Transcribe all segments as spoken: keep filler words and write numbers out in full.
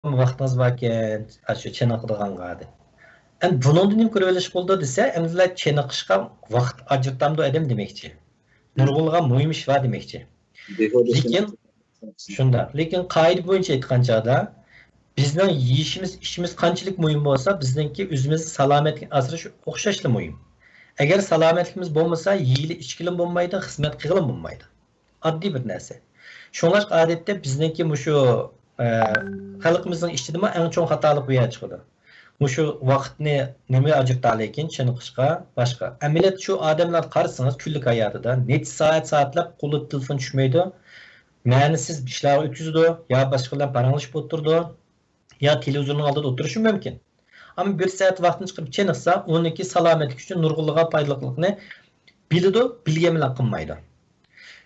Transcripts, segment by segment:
ۋاقتىڭىز باركەن، ئاشۇ چېنىقىدىغانغا دەپ. ئەمدى بۇنىڭدىن نېمە كۆرۈۋېلىشقا بولىدۇ دېسە، ئەمدىلا چېنىقىشقا ۋاقىت ئاجرىتامدۇ ئادەم دېمەكچى. نۇرغۇنلىغان مۇھىم ئىش بار دېمەكچى. لېكىن شۇنداق. لېكىن قائىدە بويىچە ئېيتقان چاغدا، بىزنىڭ يېيىشىمىز، ئىچىشىمىز قانچىلىك مۇھىم بولسا، بىزنىڭكى ئۆزىمىزنىڭ سالامەتلىكىنى ئاسراش ئوخشاشلا مۇھىم. ئەگەر سالامەتلىكىمىز بولمىسا، يېيىلى ئىچكىلىمۇ بولمايدۇ، خىزمەت قىلغىلىمۇ بولمايدۇ. ئاددىي بىر نەرسە. شۇڭلاشقا ئادەتتە بىزنىڭكى مۇشۇ، ئە، خەلقىمىزنىڭ ئىچىدىمۇ ئەڭ چوڭ خاتالىق بۇ يەردە چىقىدۇ. مۇشۇ ۋاقىتنى نېمىگە ئاجرىتالىكىن چېنىقىشقا، باشقا. ئەمەلىيەتتە شۇ ئادەملەرنى قارىسىڭىز، كۈنلۈك ھاياتىدا نەچچە سائەت، سائەتلەپ قولىدا تېلېفون چۈشمەيدۇ. مەنىسىز ئىشلارغا ئۆتكۈزىدۇ، يا باشقا بىلەن پاراڭلىشىپ ئولتۇرىدۇ، يا تېلېۋىزورنىڭ ئالدىدا ئولتۇرۇشى مۇمكىن. ئەمما بىر سائەت ۋاقتىنى چىقىرىپ چېنىقسا، ئۇنىڭكى سالامەتلىك ئۈچۈن نۇرغۇنلىغان پايدىلىقلىقنى بىلىدۇ، بىلگەن بىلەن قىلمايدۇ.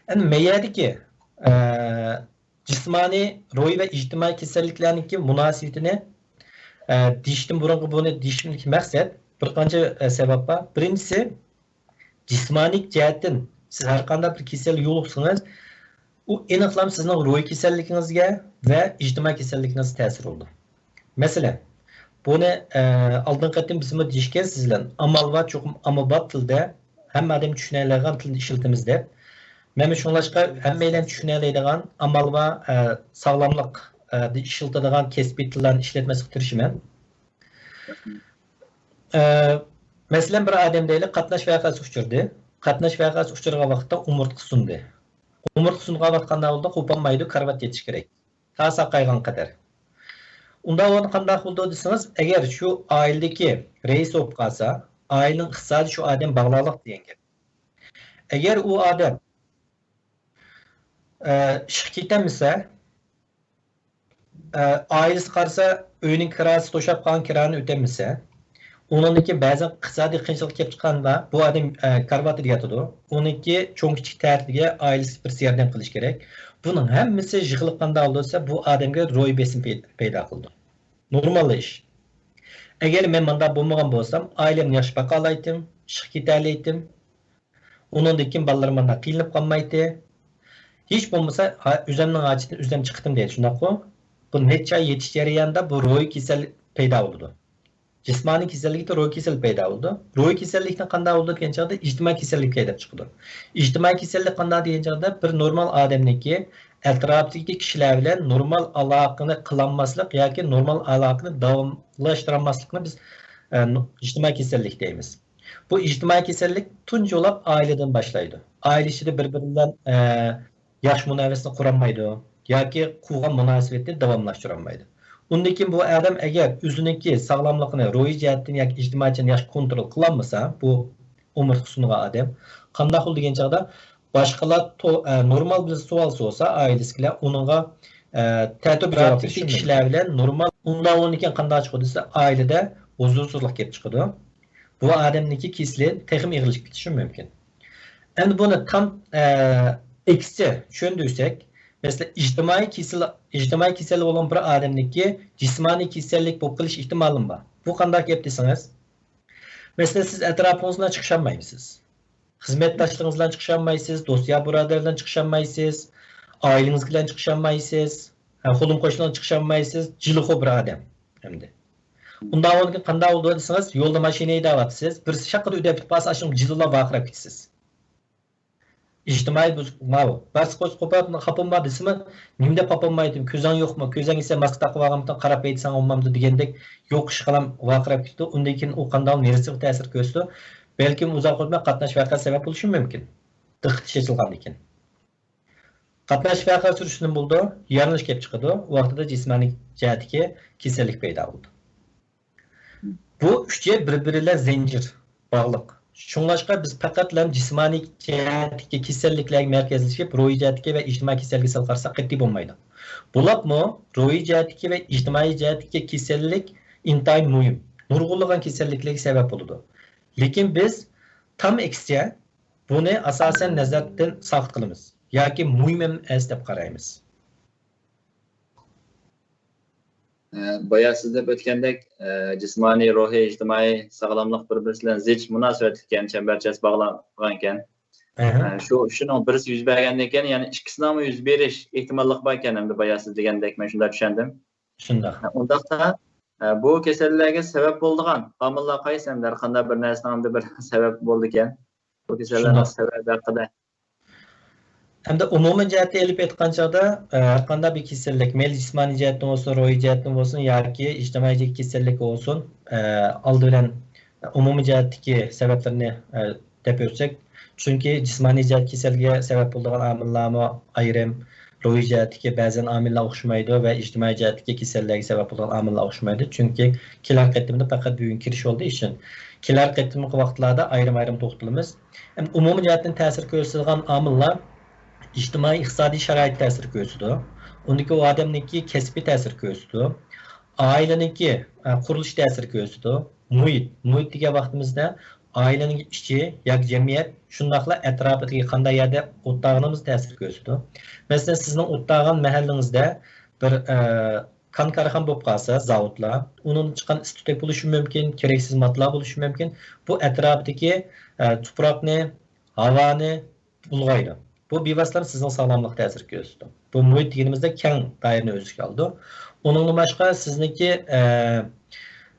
ئەمدى مەيەدىكى، ئە، جىسمانىي، روھىي ۋە ئىجتىمائىي كېسەللىكلەرنىڭكى مۇناسىۋىتىنى، ئە، دېيىشتىن بۇرۇنقى بۇنى دېيىشىمدىكى مەقسەت بىر قانچە، ئە، سەۋەب بار. بىرىنچىسى، جىسمانىي جەھەتتىن سىز ھەر قانداق بىر كېسەلگە يولۇقسىڭىز، ئۇ ئېنىقلام سىزنىڭ روھىي كېسەللىكىڭىزگە ۋە ئىجتىمائىي كېسەللىكىڭىزگە تەسىر بولىدۇ. مەسىلەن، بۇنى، ئە، ئالدىنقى قېتىم بىزمۇ دېيىشكەنسىز بىلەن، ئامال بار، چوقۇم ئامال بار تىلدا ھەممە ئادەم چۈشىنەلەيدىغان تىلدا ئىشلىتىمىز دەپ. مەنمۇ شۇڭلاشقا ھەممەيلەن چۈشىنەلەيدىغان ئامال بار، ئە، ساغلاملىق، ئە، ئىشلىتىدىغان كەسپىي تىللارنى ئىشلەتمەسلىككە تىرىشىمەن. ئە، مەسىلەن، بىر ئادەم دەيلى، قاتناش ۋەقەسى ئۇچرىدى. قاتناش ۋەقەسى ئۇچرىغان ۋاقىتتا ئومۇرتقا سۇندى. ئومۇرتقا سۇنغان ۋاقىت قانداق بولىدۇ؟ قوپالمايدۇ، كارىۋات يېتىشى كېرەك. تا ساقايغان قەدەر. ئۇنداق بولغاندا قانداق بولىدۇ دېسىڭىز، ئەگەر شۇ ئائىلىدىكى رەئىس بولۇپ قالسا، ئائىلىنىڭ ئىقتىسادى شۇ ئادەم باغلاقلىق دېگەن گەپ. ئەگەر ئۇ ئادەم، ئە، ئىشقا كېتەلمىسە، ئە، ئائىلىسى قارىسا، ئۆينىڭ كىراسى توشاپ قالغان كىرانى ئۆتەلمىسە، ئۇنىڭدىن كېيىن بەزى ئىقتىسادىي قىيىنچىلىق كېلىپ چىققاندا، بۇ ئادەم، ئە، كارىۋاتىدا ياتىدۇ. ئۇنىڭكى چوڭ كىچىك تەرىتىگە ئائىلىسى بىرسى ياردەم قىلىشى كېرەك. بۇنىڭ ھەممىسى يىغىلىپ قانداق بولىدۇ دېسە، بۇ ئادەمگە روھىي بېسىم پەي-، پەيدا قىلىدۇ. نورمال ئىش. ئەگەر مەن مانداق بولمىغان بولسام، ئائىلەمنى ياخشى باقالايتتىم، ئىشقا كېتەلەيتتىم. ئۇنىڭدىن كېيىن بالىلىرىم مانداق قىينىلىپ قالمايتتى. ھېچ بولمىسا، ھا-، ئۆزەمنىڭ ھاجىتىدىن ئۆزەم چىقتىم دەيدۇ، شۇنداققۇ؟ بۇ نەچچە ئاي يېتىش جەريانىدا بۇ روھىي كېسەل پەيدا بولىدۇ. جىسمانىي كېسەللىكتە روھىي كېسەل پەيدا بولىدۇ. روھىي كېسەللىكتىن قانداق بولىدۇ دېگەن چاغدا ئىجتىمائىي كېسەللىك كېلىپ چىقىدۇ. ئىجتىمائىي كېسەللىك قانداق دېگەن چاغدا بىر نورمال ئادەمنىڭكى ئەتراپىدىكى كىشىلەر بىلەن نورمال ئالاقىنى قىلالماسلىق ياكى نورمال ئالاقىنى داۋاملاشتۇرالماسلىقنى بىز، ئە، نو-، ئىجتىمائىي كېسەللىك دەيمىز. بۇ ئىجتىمائىي كېسەللىك تۇنجى بولاپ ئائىلىدىن باشلايدۇ. ئائىلە ئىچىدە بىر-بىرى بىلەن، ئە، ياخشى مۇناسىۋەتنى قۇرالمايدۇ ياكى قۇرغان مۇناسىۋەتنى داۋاملاشتۇرالمايدۇ. ئۇندىن كېيىن بۇ ئادەم ئەگەر ئۆزىنىڭكى ساغلاملىقىنى روھىي جەھەتتىن ياكى ئىجتىمائىي جەھەتتىن ياخشى كونترول قىلالمىسا، بۇ ئومۇرتقا سۇنغان ئادەم قانداق بولىدۇ دېگەن چاغدا باشقىلار تو-، ئە، نورمال بىر سوئال سورىسا ئائىلىسىدىكىلەر ئۇنىڭغا، ئە، تەتۈر جاۋاب بېرىشى مۇمكىن. كىشىلەر بىلەن نورمال، ئۇنداق بولغاندىن كېيىن قانداق چىقىدۇ دېسە، ئائىلىدە ھۇزۇرسىزلىق كېلىپ چىقىدۇ. بۇ ئادەمنىڭكى كېسىلى تېخىمۇ ئېغىرلىشىپ كېتىشى مۇمكىن. ئەمدى بۇنى تام، ئە، ئەكسىچە چۈشەندۈرسەك، مەسىلەن، ئىجتىمائىي كېسىل، ئىجتىمائىي كېسەل بولغان بىر ئادەمنىڭكى جىسمانىي كېسەللىك بولۇپ قېلىش ئېھتىمالىمۇ بار. بۇ قانداق گەپ دېسىڭىز، مەسىلەن، سىز ئەتراپىڭىز بىلەن چىقىشالمايمسىز. خىزمەتداشلىرىڭىز بىلەن چىقىشالمايسىز، دوست يا بۇرادەر بىلەن چىقىشالمايسىز، ئائىلىڭىز بىلەن چىقىشالمايسىز، ھە، قولۇم قوشنىلار چىقىشالمايسىز، جىلىخو بىر ئادەم ئەمدى. ئۇنداق بولغاندىكىن قانداق بولىدۇ دېسىڭىز، يولدا ماشىنا ھەيدەۋاتىسىز، بىرسى شاققىدە ئۆتۈپ كېتىپ قالسا، ئاشۇ جىلىلا ۋارقىراپ كېتىسىز. ئىجتىمائىي بۇز-، ماۋۇ. بەرسە قويسا قوپاپ، خاپام بار دېسىمۇ، نېمە دەپ خاپام بار ئىدىم، كۆزۈڭ يوقمۇ، كۆزۈڭ يېسە ماسكا تاقىپ ئالغانمىتىڭ، قاراپ بېرىسەن بولمامدۇ دېگەندەك يوق ئىشقىلام ۋارقىراپ كېتىدۇ. ئۇندىن كېيىن ئۇ قانداق نېرۋىسىغا تەسىر كۆرسىتىدۇ. بەلكىم ئۇزاق ئۆتمەي قاتناش ۋەقەسى سەۋەب بولۇشى مۇمكىن. دىققىتى چېچىلغاندىن كېيىن. قاتناش ۋەقەسى سۈرۈشتىن بولىدۇ، يارىلىنىش كېلىپ چىقىدۇ، ۋاقتىدا جىسمانىي جەھەتتىكى كېسەللىك پەيدا بولىدۇ. بۇ ئۈچى بىر-بىرى بىلەن زەنجىر باغلىق. شۇڭلاشقا بىز پەقەتلا جىسمانىي جەھەتتىكى كېسەللىكلەرگە مەركەزلىشىپ، روھىي جەھەتتىكى ۋە ئىجتىمائىي كېسەلگە سەل قارىساق قەتئىي بولمايدۇ. بولۇپمۇ روھىي جەھەتتىكى ۋە ئىجتىمائىي جەھەتتىكى كېسەللىك ئىنتايىن مۇھىم. نۇرغۇنلىغان كېسەللىكلەرگە سەۋەب بولىدۇ. لېكىن بىز تام ئەكسىچە بۇنى ئاساسەن نەزەردىن ساقىت قىلىمىز ياكى مۇھىم ئەمەس دەپ قارايمىز. ئە، بايا سىز دەپ ئۆتكەندەك، ئە، جىسمانىي، روھىي، ئىجتىمائىي ساغلاملىق بىر-بىرسى بىلەن زىچ مۇناسىۋەتلىك ئىكەن، چەمبەرچاس باغلانغان ئىكەن. ئەھە. ئە، شۇ، شۇنىڭ بىرسى يۈز بەرگەندىن كېيىن، يەنى ئىككىسىنىڭمۇ يۈز بېرىش ئېھتىماللىقى بار ئىكەن، ئەمدى بايا سىز دېگەندەك، مەن شۇنداق چۈشەندىم. شۇنداق. ئۇنداقتا، ئە، بۇ كېسەللەرگە سەۋەب بولىدىغان ئامىللار قايسى؟ ئەمدى ھەر قانداق بىر نەرسىنىڭ ئەمدى بىر سەۋەبى بولىدىكەن. بۇ كېسەللەرنىڭ شۇنداق. سەۋەبى ھەققىدە. ھەمدە ئومۇمىي جەھەتتە ئېلىپ ئېيتقان چاغدا، ئە، ھەر قانداق بىر كېسەللىك، مەيلى جىسمانىي جەھەتتىن بولسۇن، روھىي جەھەتتىن بولسۇن ياكى ئىجتىمائىي كېسەللىك بولسۇن، ئە، ئالدى بىلەن ئومۇمىي جەھەتتىكى سەۋەبلىرىنى، ئە، دەپ ئۆتسەك، چۈنكى جىسمانىي جەھەت كېسەلگە سەۋەب بولىدىغان ئامىللارمۇ ئايرىم، روھىي جەھەتتىكى بەزەن ئامىللار ئوخشىمايدۇ ۋە ئىجتىمائىي جەھەتتىكى كېسەللەرگە سەۋەب بولىدىغان ئامىللار ئوخشىمايدۇ. چۈنكى كېلەر قېتىمدا پەقەت بۈگۈن كىرىش بولدى ئىشىن. كېلەر قېتىمقى ۋاقىتلاردا ئايرىم-ئايرىم توختىلىمىز. ئەمدى ئومۇمىي جەھەتتىن تەسىر كۆرسىتىدىغان ئامىللار ئىجتىمائىي ئىقتىسادىي شارائىت تەسىر كۆرسىتىدۇ. ئۇندىكى ئۇ ئادەمنىڭكى كەسپى تەسىر كۆرسىتىدۇ. ئائىلىنىڭكى، ئە، قۇرۇلۇشى تەسىر كۆرسىتىدۇ. مۇھىت، مۇھىت دېگەن ۋاقتىمىزدا ئائىلىنىڭ ئىچى ياكى جەمئىيەت، شۇنداقلا ئەتراپىدىكى قانداق يەردە ئولتۇرغىنىمىز تەسىر كۆرسىتىدۇ. مەسىلەن، سىزنىڭ ئولتۇرغان مەھەللىڭىزدە بىر، ئە، كان كارخانا بولۇپ قالسا، زاۋۇتلار، ئۇنىڭدىن چىققان ئىس-تۈتەك بولۇشى مۇمكىن، كېرەكسىز ماددىلار بولۇشى مۇمكىن. بۇ ئەتراپىدىكى، ئە، تۇپراقنى، ھاۋانى بۇلغايدۇ. بۇ بىۋاسىتە سىزنىڭ ساغلاملىققا تەسىر كۆرسىتىدۇ. بۇ مۇھىت دېگىنىمىزدە كەڭ دائىرىنى ئۆز ئىچىگە ئالىدۇ. ئۇنىڭدىن باشقا سىزنىڭكى، ئە،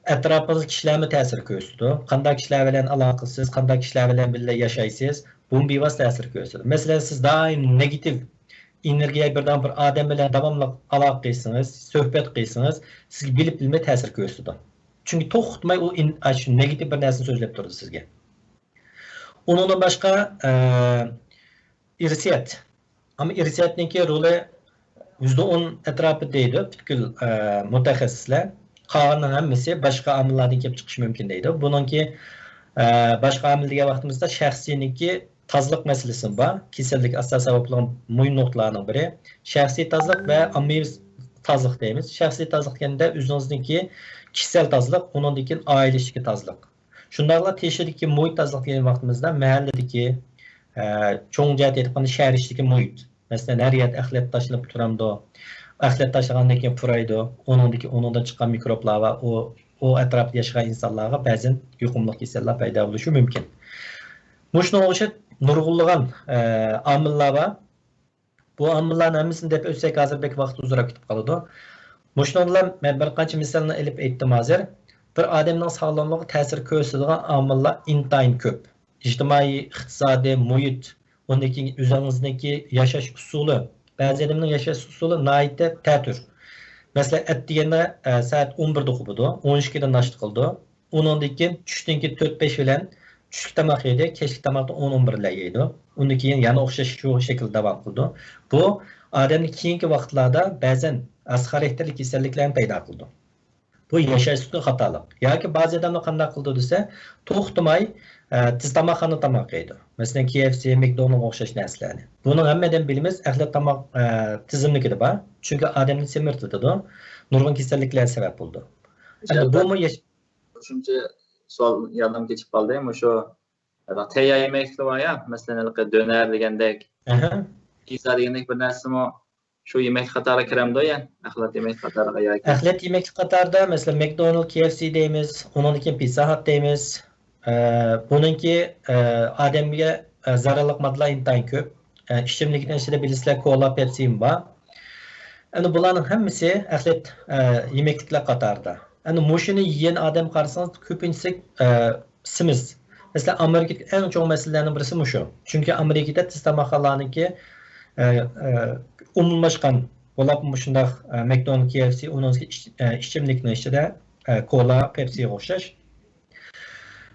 ئەتراپىڭىزدىكى كىشىلەرمۇ تەسىر كۆرسىتىدۇ. قانداق كىشىلەر بىلەن ئالاقىسىز، قانداق كىشىلەر بىلەن بىللە ياشايسىز، بۇمۇ بىۋاسىتە تەسىر كۆرسىتىدۇ. مەسىلەن، سىز دائىم نېگاتىپ ئېنېرگىيە بېرىدىغان بىر ئادەم بىلەن داۋاملىق ئالاقە قىلسىڭىز، سۆھبەت قىلسىڭىز، سىزگە بىلىپ بىلمەي تەسىر كۆرسىتىدۇ. چۈنكى توختىماي ئۇ ئىن-، ئاشۇ نېگاتىپ بىر نەرسىنى سۆزلەپ تۇرىدۇ سىزگە. ئۇنىڭدىن باشقا، ئە، ئىرسىيەت. ئەمما ئىرسىيەتنىڭكى رولى يۈزدە ئون ئەتراپىدا دەيدۇ پۈتكۈل، ئە، مۇتەخەسسىسلەر. قالغاننىڭ ھەممىسى باشقا ئامىللاردىن كېلىپ چىقىشى مۇمكىن دەيدۇ. بۇنىڭكى، ئە، باشقا ئامىل دېگەن ۋاقتىمىزدا شەخسىينىڭكى تازىلىق مەسىلىسى بار. كېسەللىك ئاساسىي سەۋەب بولغان مۇھىم نۇقتىلارنىڭ بىرى. شەخسىي تازىلىق ۋە ئاممىۋى تازىلىق دەيمىز. شەخسىي تازىلىق دېگەندە ئۆزىڭىزنىڭكى كىشىسەل تازىلىق، ئۇنىڭدىن كېيىن ئائىلە ئىچىدىكى تازىلىق. شۇنداقلا تېشىدىكى مۇھىت تازىلىق دېگەن ۋاقتىمىزدا مەھەللىدىكى، ئە، چوڭ جەھەتتە ئېيتقاندا شەھەر ئىچىدىكى مۇھىت. مەسىلەن، ھەر يەردە ئەخلەت تاشلىنىپ تۇرامدۇ؟ ئەخلەت تاشلىغاندىن كېيىن پۇرايدۇ. ئۇنىڭدىكى، ئۇنىڭدىن چىققان مىكروبلار ۋە ئۇ، ئۇ ئەتراپتا ياشىغان ئىنسانلارغا بەزەن يۇقۇملۇق كېسەللەر پەيدا بولۇشى مۇمكىن. مۇشۇنىڭغا ئوخشاش نۇرغۇنلىغان، ئە، ئامىللار بار. بۇ ئامىللارنىڭ ھەممىسىنى دەپ ئۆتسەك، ھازىر بەك ۋاقىت ئۇزىراپ كېتىپ قالىدۇ. مۇشۇنىڭ بىلەن مەن بىر قانچە مىسالنى ئېلىپ ئېيتتىم ھازىر. بىر ئادەمنىڭ ساغلاملىقىغا تەسىر كۆرسىتىدىغان ئامىللار ئىنتايىن كۆپ. ئىجتىمائىي، ئىقتىسادىي، مۇھىت، ئۇندىن كېيىن ئۆزىڭىزنىڭكى ياشاش ئۇسۇلى. بەزى ئادەمنىڭ ياشاش ئۇسۇلى ناھايىتى تەتۈر. مەسىلەن، ئەتىگەندە، ئە، سائەت ئون بىردە قوپىدۇ، ئون ئىككىدە ناشتا قىلىدۇ. ئۇنىڭدىن كېيىن چۈشتىن كېيىن تۆت بەش بىلەن چۈشلۈك تاماق يەيدۇ، كەچلىك تاماقنى ئون ئون بىر بىلەن يەيدۇ. ئۇندىن كېيىن يەنە ئوخشاش شۇ شەكىلدە داۋام قىلىدۇ. بۇ ئادەمنى كېيىنكى ۋاقىتلاردا بەزەن ئەستە خاراكتېرلىك كېسەللىكلەرنى پەيدا قىلىدۇ. بۇ ياشاش ئۇسۇلى خاتالىق. ياكى بەزى ئادەملەر قانداق قىلىدۇ دېسە، توختىماي، ئە، تېز تاماقخانىدا تاماق يەيدۇ. مەسىلەن، كي ئېف سى، مەكدونالدغا ئوخشاش نەرسىلەرنى. بۇنىڭ ھەممە ئادەم بىلىمىز، ئەخلەت تاماق، ئە، تىزىملىكىدە بار. چۈنكى ئادەمنى سېمىرتىدۇ، نۇرغۇن كېسەللىكلەرگە سەۋەب بولىدۇ. ئەمدى بۇمۇ ياش- قوشۇمچە سوئال يادىمغا كېچىپ قالدى. مۇشۇ تەييار يېمەكلىكلەر بار يا، مەسىلەن، ھېلىقى دۆنەر دېگەندەك، ئەھە. پىززا دېگەندەك بىر نەرسىمۇ شۇ يېمەكلىك قاتارىغا كىرەمدۇ يا؟ ئەخلەت يېمەكلىك قاتارىغا ياكى؟ ئەخلەت يېمەكلىك قاتارىدا، مەسىلەن، مەكدونالد، كي ئېف سى دەيمىز، ئۇنىڭدىن كېيىن پىززا ھات دەيمىز. ئە، بۇنىڭكى، ئە، ئادەمگە، ئە، زەرەرلىك ماددىلار ئىنتايىن كۆپ. ئە، ئىچىملىكنىڭ ئىچىدە بىلىسىلەر، كولا، پېپسىمۇ بار. ئەنە بۇلارنىڭ ھەممىسى ئەخلەت، ئە، يېمەكلىكلەر قاتارىدا. ئەنە مۇشۇنى يېگەن ئادەم قارىسىڭىز، كۆپىنچىسى، ئە، سېمىز. مەسىلەن، ئامېرىكىدىكى ئەڭ چوڭ مەسىلىلەرنىڭ بىرسى مۇشۇ. چۈنكى ئامېرىكىدا تېز تاماقخانىلارنىڭكى، ئە، ئە، ئومۇملاشقان، بولۇپ مۇشۇنداق، ئە، مەكدونالد، كي ئېف سى، ئۇنىڭ ئىچ-، ئە، ئىچىملىكنىڭ ئىچىدە، ئە، كولا، پېپسىغا ئوخشاش.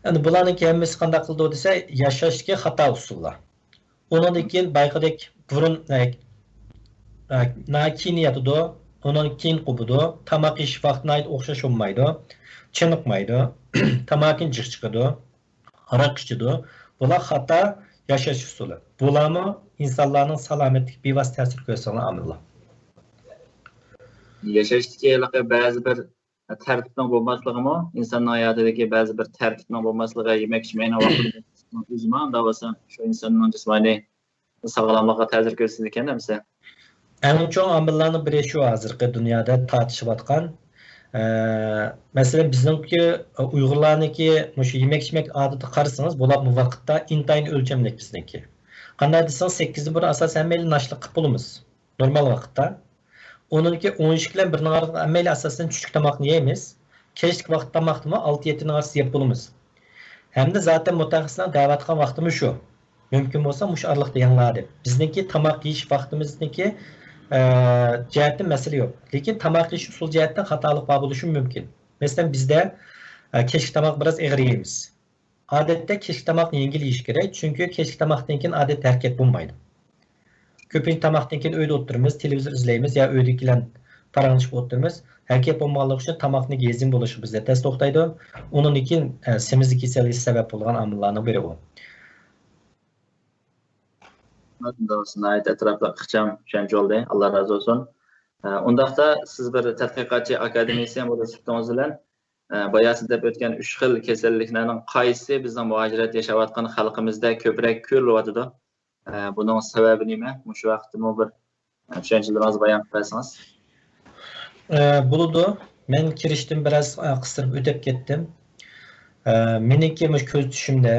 ئەنە بۇلارنىڭكى ھەممىسى قانداق قىلىدۇ دېسە، ياشاشتىكى خاتا ئۇسۇللار. ئۇنىڭدىن كېيىن بايىقىدەك بۇرۇن، ئە، ئە، ناھايىتى كېيىن ياتىدۇ، ئۇنىڭ كېيىن قوپىدۇ، تاماق يېيىش ۋاقتى ناھايىتى ئوخشاش بولمايدۇ، چېنىقمايدۇ، تاماكىنى جىق چىقىدۇ، ھاراق ئىچىدۇ. بۇلار خاتا ياشاش ئۇسۇلى. بۇلارمۇ ئىنسانلارنىڭ سالامەتلىكىگە بىۋاسىتە تەسىر كۆرسىتىدىغان ئامىللار. ياشاشتىكى ھېلىقى بەزى بىر تەرتىپنىڭ بولماسلىقىمۇ، ئىنساننىڭ ھاياتىدىكى بەزى بىر تەرتىپنىڭ بولماسلىقى، يېمەك ئىچمەيدىغان ۋاقتىدا ئۆزىمۇ ئانداق بولسا شۇ ئىنساننىڭ جىسمانىي ساغلاملىقىغا تەسىر كۆرسىتىدىكەن ئەمىسە. ئەڭ چوڭ ئامىللارنىڭ بىرى شۇ ھازىرقى دۇنيادا تارتىشىۋاتقان. ئە، مەسىلەن، بىزنىڭكى ئۇيغۇرلارنىڭكى مۇشۇ يېمەك ئىچمەك ئادىتىگە قارىسىڭىز، بۇلار بۇ ۋاقىتتا ئىنتايىن ئۆلچەملىك بىزنىڭكى. قانداق دېسىڭىز، سەككىزدىن بۇرۇن ئاساسەن ھەممەيلەن ناشتا قىلىپ بولىمىز. نورمال ۋاقىتتا. ئۇنىڭدىكى ئون ئىككى بىلەن بىرنىڭ ئارىسىدا ھەممەيلى ئاساسەن چۈشلۈك تاماقنى يەيمىز. كەچلىك ۋاقىت تاماقنىمۇ ئالتە يەتتىنىڭ ئارىسىدا يەپ بولىمىز. ھەمدە زاتەن مۇتەخەسسىسلەرنىڭ دەۋاتقان ۋاقتىمۇ شۇ. مۇمكىن بولسا مۇشۇ ئارىلىقتا يەڭلار دەپ. بىزنىڭكى تاماق يېيىش ۋاقتىمىزنىڭكى، ئە، جەھەتتىن مەسىلە يوق. لېكىن تاماق يېيىش ئۇسۇل جەھەتتىن خاتالىق بار بولۇشى مۇمكىن. مەسىلەن، بىزدە، ئە، كەچلىك تاماق بىراز ئېغىر يەيمىز. ئادەتتە كەچلىك تاماقنى يەڭگىل يېيىش كېرەك، چۈنكى كەچلىك تاماقتىن كېيىن ئادەتتە ھەرىكەت بولمايدۇ. كۆپىنچە تاماقتىن كېيىن ئۆيدە ئولتۇرىمىز، تېلېۋىزور ئىزلەيمىز يا ئۆيدىكىلەر پاراڭلىشىپ ئولتۇرىمىز. ھەرىكەت بولمىغانلىقى ئۈچۈن تاماقنىڭ ھەزىم بولۇشى بىزدە تەس توختايدۇ. ئۇنىڭدىن كېيىن، ئە، سېمىزلىك كېسەللىكى سەۋەب بولىدىغان ئامىللارنىڭ بىرى ئۇ. ناھايىتى ئەتراپلىق ئىخچام چۈشەنچە بولدى. ئاللا رازى بولسۇن. ئە، ئۇنداقتا سىز بىر تەتقىقاتچى، ئاكادېمىسىيەن بولۇش سۈپىتىڭىز بىلەن، ئە، باياسى دەپ ئۆتكەن ئۈچ خىل كېسەللىكلەرنىڭ قايسى بىزنىڭ مۇھاجىرەت ياشاۋاتقان خەلقىمىزدە كۆپرەك كۆرۈلۈۋاتىدۇ؟ ئە، بۇنىڭ سەۋەبى نېمە؟ مۇشۇ ھەقتىمۇ بىر، ئە، چۈشەنچىلىرىڭىزنى بايان قىلىپ بەرسىڭىز. ئە، بولىدۇ. مەن كىرىشتىن بىراز، ئە، قىستۇرۇپ ئۆتۈپ كەتتىم. ئە، مېنىڭكى مۇشۇ كۆزىتىشىمدە،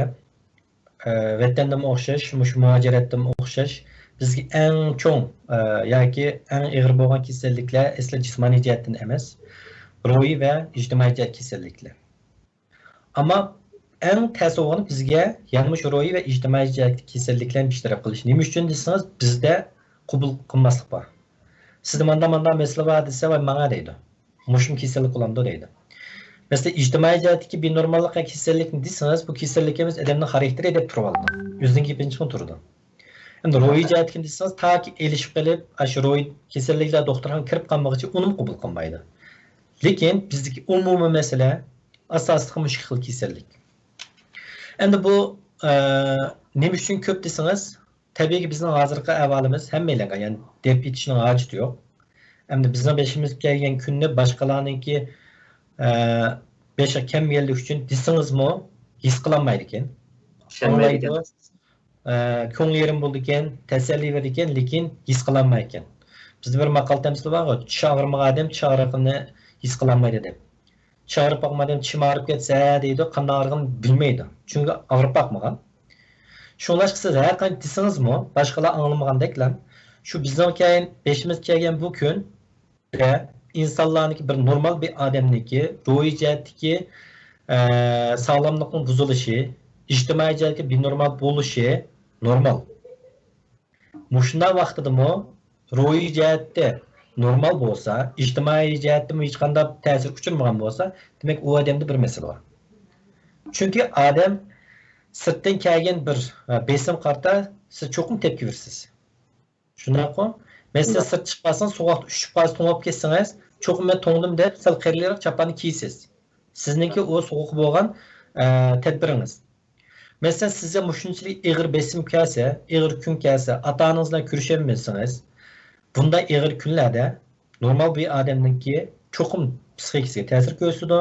ئە، ۋەتەندىمۇ ئوخشاش، مۇشۇ مۇھاجىرەتتىمۇ ئوخشاش، بىزگە ئەڭ چوڭ، ئە، ياكى ئەڭ ئېغىر بولغان كېسەللىكلەر ئەسلى جىسمانىي جەھەتتىن ئەمەس، روھىي ۋە ئىجتىمائىي جەھەت كېسەللىكلەر. ئەمما ئەڭ تەس بولغىنى بىزگە يەنە مۇشۇ روھىي ۋە ئىجتىمائىي جەھەتتىكى كېسەللىكلەرنى بىر تەرەپ قىلىش. نېمە ئۈچۈن دېسىڭىز، بىزدە قوبۇل قىلماسلىق بار. سىزدە ماندا ماندا مەسىلە بار دېسە، ۋاي ماڭا دەيدۇ. مۇشۇمۇ كېسەللىك بولامدۇ دەيدۇ. مەسىلەن، ئىجتىمائىي جەھەتتىكى بىنورماللىق يا كېسەللىكنى دېسىڭىز، بۇ كېسەللىك ئەمەس، ئادەمنىڭ خاراكتېرى دەپ تۇرۇۋالىدۇ. ئۆزىنىڭ گېپىنى چىقىپ تۇرىدۇ. ئەمدى روھىي جەھەتتىكىنى دېسىڭىز، تاكى ئېلىشىپ قېلىپ، ئاشۇ روھىي كېسەللىكلەر دوختۇرخانىغا كىرىپ قالمىغۇچە ئۇنىمۇ قوبۇل قىلمايدۇ. لېكىن بىزدىكى ئومۇمىي مەسىلە ئاساسلىقى مۇشۇ خىل كېسەللىك. ئەمدى بۇ، ئە، نېمە ئۈچۈن كۆپ دېسىڭىز، تەبىئىيكى بىزنىڭ ھازىرقى ئەھۋالىمىز ھەممەيلەنگە، يەنى دەپ ئېيتىشنىڭ ھاجىتى يوق. ئەمدى بىزنىڭ بېشىمىزغا كەلگەن كۈننى باشقىلارنىڭكى، ئە، بېشىغا كەلمىگەنلىكى ئۈچۈن دېسىڭىزمۇ ھېس قىلالمايدىكەن. ئاڭلايدۇ. ئە، كۆڭلى يېرىم بولىدىكەن، تەسەللى بېرىدىكەن، لېكىن ھېس قىلالمايدىكەن. بىزدە بىر ماقال تەمسىل بارغۇ، چىشى ئاغرىمىغان ئادەم چىشى ئاغرىقىنى ھېس قىلالمايدۇ دەپ. چىشى ئاغرىپ باقمىغان ئادەم چىشىم ئاغرىپ كەتسە دەيدۇ، قانداق ئاغرىغىنى بىلمەيدۇ. چۈنكى ئاغرىپ باقمىغان. شۇڭلاشقا سىز ھەر قانچە دېسىڭىزمۇ، باشقىلار ئاڭلىمىغاندەكلا، شۇ بىزنىڭ كەين، بېشىمىزغا كەلگەن بۇ كۈن، ئىنسانلارنىڭكى بىر نورمال بىر ئادەمنىڭكى روھىي جەھەتتىكى، ئە، ساغلاملىقنىڭ بۇزۇلۇشى، ئىجتىمائىي جەھەتتىكى بىنورمال بولۇشى نورمال. مۇشۇنداق ۋاقتىدىمۇ روھىي جەھەتتە نورمال بولسا، ئىجتىمائىي جەھەتتىمۇ ھېچقانداق تەسىرگە ئۇچرىمىغان بولسا، دېمەك، ئۇ ئادەمدە بىر مەسىلە بار. چۈنكى ئادەم سىرتتىن كەلگەن بىر، ئە، بېسىمغا قارىتا سىز چوقۇم تەپكە بېرىسىز. شۇنداققۇ؟ مەسىلەن، شۇنداق. سىرت چىقىپ قالسىڭىز، سوغۇقتا ئۈشۈپ قالسا، توڭلاپ كەتسىڭىز، چوقۇم مەن توڭدۇم دەپ، سەل قېرىلىراق چاپاننى كىيىسىز. سىزنىڭكى ئۇ سوغۇققا بولغان، ئە، تەدبىرىڭىز. مەسىلەن، سىزگە مۇشۇنچىلىك ئېغىر بېسىم كەلسە، ئېغىر كۈن كەلسە، ئاتا-ئانىڭىز بىلەن كۆرۈشەلمىسىڭىز، بۇنداق ئېغىر كۈنلەردە نورمال بىر ئادەمنىڭكى چوقۇم پسىخىكىسىگە تەسىر كۆرسىتىدۇ.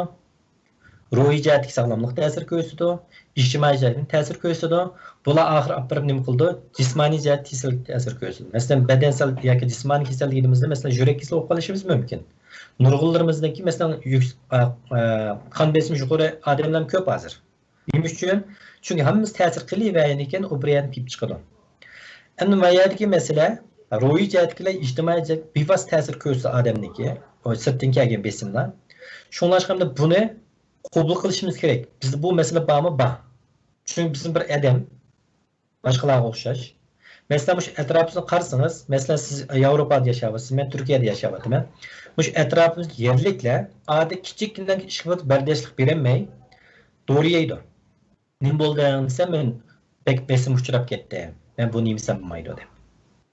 روھىي جەھەتتىكى ساغلاملىققا تەسىر كۆرسىتىدۇ، ئىجتىمائىي جەھەتتىن تەسىر كۆرسىتىدۇ. بۇلار ئاخىر ئاپىرىپ نېمە قىلىدۇ؟ جىسمانىي جەھەتتە كېسەللىككە تەسىر كۆرسىتىدۇ. مەسىلەن، بەدەنسەل ياكى جىسمانىي كېسەل دېگىنىمىزدە، مەسىلەن، يۈرەك كېسىلى بولۇپ قېلىشىمىز مۇمكىن. نۇرغۇنلىرىمىزنىڭكى، مەسىلەن، يۈك-، ئا، ئا، قان بېسىمى يۇقىرى ئادەملەرمۇ كۆپ ھازىر. نېمە ئۈچۈن؟ چۈنكى ھەممىسى تەسىر قىلىۋەرگەندىن كېيىن ئۇ بىر يەردىن كېلىپ چىقىدۇ. ئەمدى ما يەردىكى مەسىلە روھىي جەھەتتىكى بىلەن ئىجتىمائىي جەھەت بىۋاسىتە تەسىر كۆرسىتىدۇ ئادەمنىڭكى، ئۇ سىرتتىن كەلگەن بېسىملار. شۇڭلاشقا ئەمدى بۇنى قوبۇل قىلىشىمىز كېرەك. بىزدە بۇ مەسىلە بارمۇ؟ بار. چۈنكى بىزمۇ بىر ئادەم، باشقىلارغا ئوخشاش. مەسىلەن، مۇشۇ ئەتراپىمىزنى قارىسىڭىز، مەسىلەن، سىز ياۋروپادا ياشاۋاتىسىز، مەن تۈركىيەدە ياشاۋاتىمەن. مۇشۇ ئەتراپىمىزدىكى يەرلىكلەر ئادەتتە كىچىككىنە ئىشقا بەرداشلىق بېرەلمەي دورا يەيدۇ. نېمە بولدۇڭ دېسەم، مەن بەك بېسىم ئۇچراپ كەتتى. مەن بۇنى يېمىسەم بولمايدۇ دەپ.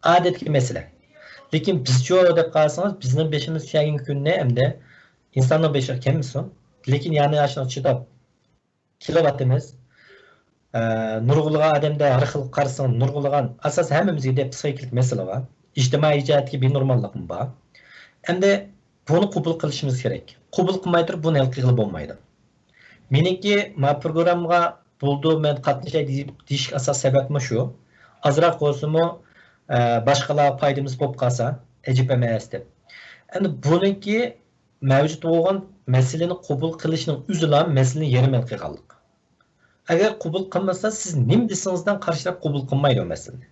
ئادەتتىكى مەسىلە. لېكىن بىزچۇ دەپ قارىسىڭىز، بىزنىڭ بېشىمىزغا كەلگەن كۈننى ئەمدى ئىنساننىڭ بېشىغا كەلمىسۇن. لېكىن يەنە ئاشۇنىڭغا چىداپ كېلىۋاتىمىز. ئە، نۇرغۇنلىغان ئادەمدە ھەر خىل قارىسىڭ، نۇرغۇنلىغان، ئاساسەن ھەممىمىزگە دەپ پسىخىكىلىق مەسىلە بار. ئىجتىمائىي جەھەتتىكى بىنورماللىقمۇ بار. ئەمدى بۇنى قوبۇل قىلىشىمىز كېرەك. قوبۇل قىلماي تۇرۇپ بۇنى ھەل قىلغىلى بولمايدۇ. مېنىڭكى ما پروگراممىغا بولىدۇ، مەن قاتنىشاي دېيىپ، دېيىشكە ئاساسىي سەۋەبمۇ شۇ. ئازراق بولسىمۇ، ئە، باشقىلارغا پايدىمىز بولۇپ قالسا، ئەجەب ئەمەس دەپ. ئەمدى بۇنىڭكى مەۋجۇت بولغان مەسىلىنى قوبۇل قىلىشنىڭ ئۆزىلا مەسىلىنى يېرىم ھەل قىلغانلىق. ئەگەر قوبۇل قىلمىسا، سىز نېمە دېسىڭىزدىن قارشى تەرەپ قوبۇل قىلمايدۇ مەسىلىنى.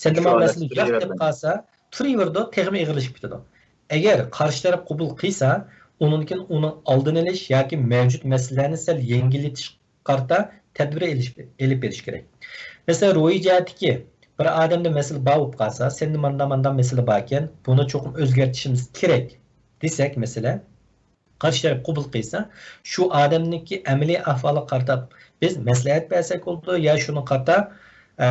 سەندە مانا مەسىلە يوق دەپ قالسا، تۇرۇۋېرىدۇ، تېخىمۇ ئېغىرلىشىپ كېتىدۇ. ئەگەر قارشى تەرەپ قوبۇل قىلسا، ئۇنىڭدىن كېيىن ئۇنىڭ ئالدىنى ئېلىش ياكى مەۋجۇت مەسىلىلەرنى سەل يېڭىللىتىش قارىتا تەدبىر ئېلىش، ئېلىپ بېرىش كېرەك. مەسىلەن، روھىي جەھەتتىكى بىر ئادەمدە مەسىلە بار بولۇپ قالسا، سەندە ماندا ماندا مەسىلە باركەن، بۇنى چوقۇم ئۆزگەرتىشىمىز كېرەك دېسەك، مەسىلەن، قارشى تەرەپ قوبۇل قىلسا، شۇ ئادەمنىڭكى ئەمەلىي ئەھۋالىغا قارىتا بىز مەسلىھەت بەرسەك بولىدۇ يا شۇنىڭغا قارىتا، ئە،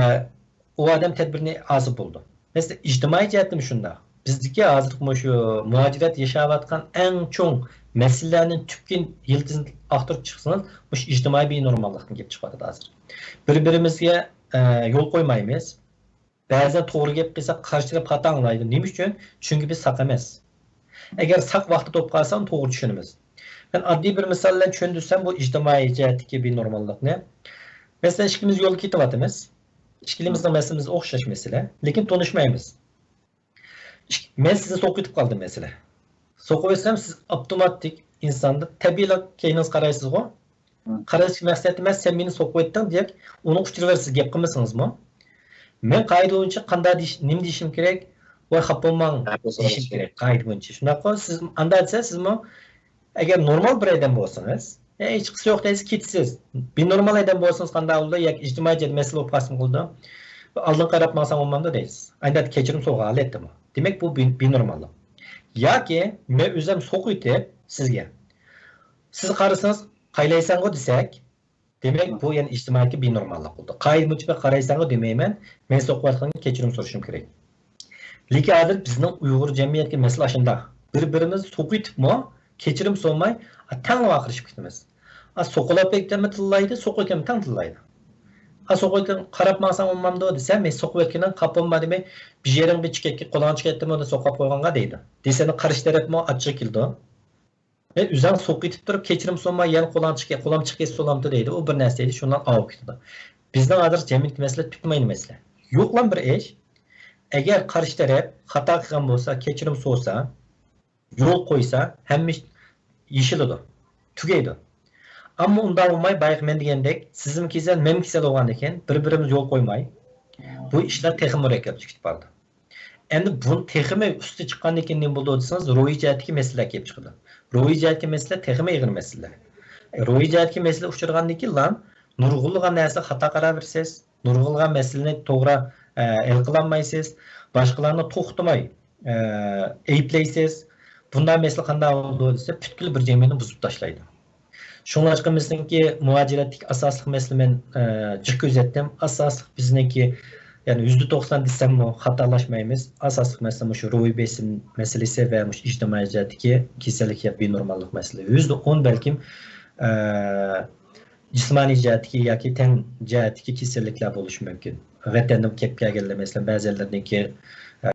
ئۇ ئادەم تەدبىرنى ئالسا بولىدۇ. مەسىلەن، ئىجتىمائىي جەھەتتىمۇ شۇنداق. بىزدىكى ھازىرقى مۇشۇ مۇھاجىرەت ياشاۋاتقان ئەڭ چوڭ مەسىلىلەرنى تۈپكى يىلتىزىنى ئاختۇرۇپ چىقسىڭىز، مۇشۇ ئىجتىمائىي بىنورماللىقتىن كېلىپ چىقىۋاتىدۇ ھازىر. بىر-بىرىمىزگە، ئە، يول قويمايمىز. بەزىدە توغرا گەپ قىلساق، قارشى تەرەپ خاتا ئاڭلايدۇ. نېمە ئۈچۈن؟ چۈنكى بىز ساق ئەمەس. ئەگەر ساق ۋاقتىدا بولۇپ قالسا، ئۇنى توغرا چۈشىنىمىز. مەن ئاددىي بىر مىسال بىلەن چۈشەندۈرسەم، بۇ ئىجتىمائىي جەھەتتىكى بىنورماللىقنى. مەسىلەن، ئىككىمىز يولدا كېتىۋاتىمىز. ئىككىلىمىزنىڭ مەسىلىمىز ئوخشاش مەسىلە، لېكىن تونۇشمايمىز. ئىك-، مەن سىزنى سوقۇپ ئېتىپ قالدىم، مەسىلەن. سوقۇپ ئۆتسەم، سىز ئاپتوماتىك ئىنساندا تەبىئىيلا كەينىڭىزگە قارايسىزغۇ. قاراشقا مەقسەت ئەمەس، سەن مېنى سوقۇپ ئۆتتۈڭ دېيەك، ئۇنىڭ ئۇچۇرى بار، سىز گەپ قىلمىسىڭىزمۇ. مەن قائىدە بويىچە قانداق دېيىش، نېمە دېيىشىم كېرەك؟ ۋاي، خاپا بولماڭ دېيىشىم كېرەك، قائىدە بويىچە. شۇنداققۇ؟ سىز ئاندا دېسە، سىزمۇ ئەگەر نورمال بىر ئادەم بولسىڭىز، ئە، ھېچقىسى يوق دەيسىز، كېتىسىز. بىنورمال ئادەم بولسىڭىز قانداق بولىدۇ؟ ياكى ئىجتىمائىي جەھەتتە مەسىلە بولۇپ قالسىمۇ قىلىدۇ. ئالدىنغا قاراپ ماڭساڭ بولمامدۇ دەيسىز. ئانداق كەچۈرۈم سورىغان ھالەتتىمۇ. دېمەك، بۇ بىن-، بىنورماللىق. ياكى مەن ئۆزۈم سوقۇۋېتىپ سىزگە، سىز قارىسىڭىز، قايلايسەنغۇ دېسەك، دېمەك، بۇ يەنە ئىجتىمائىيەتتىكى بىنورماللىق بولدى. قائىدە بويىچە قارايسەنغۇ دېمەيمەن، مەن سوقۇۋاتقانغا كەچۈرۈم سورىشىم كېرەك. لېكىن ھازىر بىزنىڭ ئۇيغۇر جەمئىيەتتىكى مەسىلە ئاشۇنداق. بىر-بىرىمىز سوقۇۋېتىپمۇ، كەچۈرۈم سورىماي، ئا، تەڭلا ۋارقىرىشىپ كېتىمىز. ئا، سوقۇلاپ كەتكەنمۇ تىللايدۇ، سوقۇۋەتكەنمۇ تەڭ تىللايدۇ. ئا، سوقۇۋەتكەن قاراپ ماڭساڭ بولمامدۇ دېسە، مەن سوقۇۋەتكىنىڭ قاپا بولما دېمەي، بىر يېرىڭ بىر چېكەتكە قولۇڭ چىقىپ كەتتىمۇ، سوقۇپ قويغانغا دەيدۇ. دېسە، قارشى تەرەپمۇ ئاچچىقى كېلىدۇ. ئە، ئۆزۈڭ سوقۇۋېتىپ تۇرۇپ، كەچۈرۈم سورىماي، يەنە قولۇڭ چىقىپ، قولۇم چىقىپ كەتسە بولامتى دەيدۇ. ئۇ بىر نەرسە دەيدۇ، شۇنداق ئاۋۇپ كېتىدۇ. بىزنىڭ ھازىر جەمئىيەتتىكى مەسىلە تۈپمەيلى مەسىلە. يوقلام بىر ئىش. ئەگەر قارشى تەرەپ خاتا قىلغان بولسا، كەچۈرۈم سورىسا، يول قويسا، ھەممە ئىش يېشىلىدۇ، تۈگەيدۇ. ئەمما ئۇنداق بولماي، بايىقى مەن دېگەندەك، سىزمۇ كېسەل، مەنمۇ كېسەل بولغاندىكىن، بىر-بىرىمىز يول قويماي، بۇ ئىشلار تېخىمۇ مۇرەككەپلىشىپ كېتىپ بارىدۇ. ئەمدى بۇ تېخىمۇ ئۈستى چىققاندىن كېيىن نېمە بولىدۇ دېسىڭىز، روھىي جەھەتتىكى مەسىلىلەر كېلىپ چىقىدۇ. روھىي جەھەتتىكى مەسىلە تېخىمۇ ئېغىر مەسىلىلەر. روھىي جەھەتتىكى مەسىلە ئۇچرىغاندىن كېيىنلا نۇرغۇنلىغان نەرسە خاتا قاراۋېرىسىز، نۇرغۇنلىغان مەسىلىنى توغرا، ئە، ھەل قىلالمايسىز، باشقىلارنى توختىماي، ئە، ئەيىبلەيسىز. بۇنداق مەسىلە قانداق بولىدۇ دېسە، پۈتكۈل بىر جەمئىيەتنى بۇزۇپ تاشلايدۇ. شۇڭلاشقا بىزنىڭكى مۇھاجىرەتتىكى ئاساسلىق مەسىلە، مەن، ئە، جىق كۆزەتتىم. ئاساسلىق بىزنىڭكى، يەنى يۈزدە توقسان دېسەممۇ خاتالاشمايمىز. ئاساسلىق مەسىلە مۇشۇ روھىي بېسىم مەسىلىسى ۋە مۇشۇ ئىجتىمائىي جەھەتتىكى كېسەللىك يا بىنورماللىق مەسىلە. يۈزدە ئون بەلكىم، ئە، جىسمانىي جەھەتتىكى ياكى تەن جەھەتتىكى كېسەللىكلەر بولۇشى مۇمكىن. ۋەتەندىن كېلىپ كەلگەنلەر، مەسىلەن، بەزىلەرنىڭكى، ئە،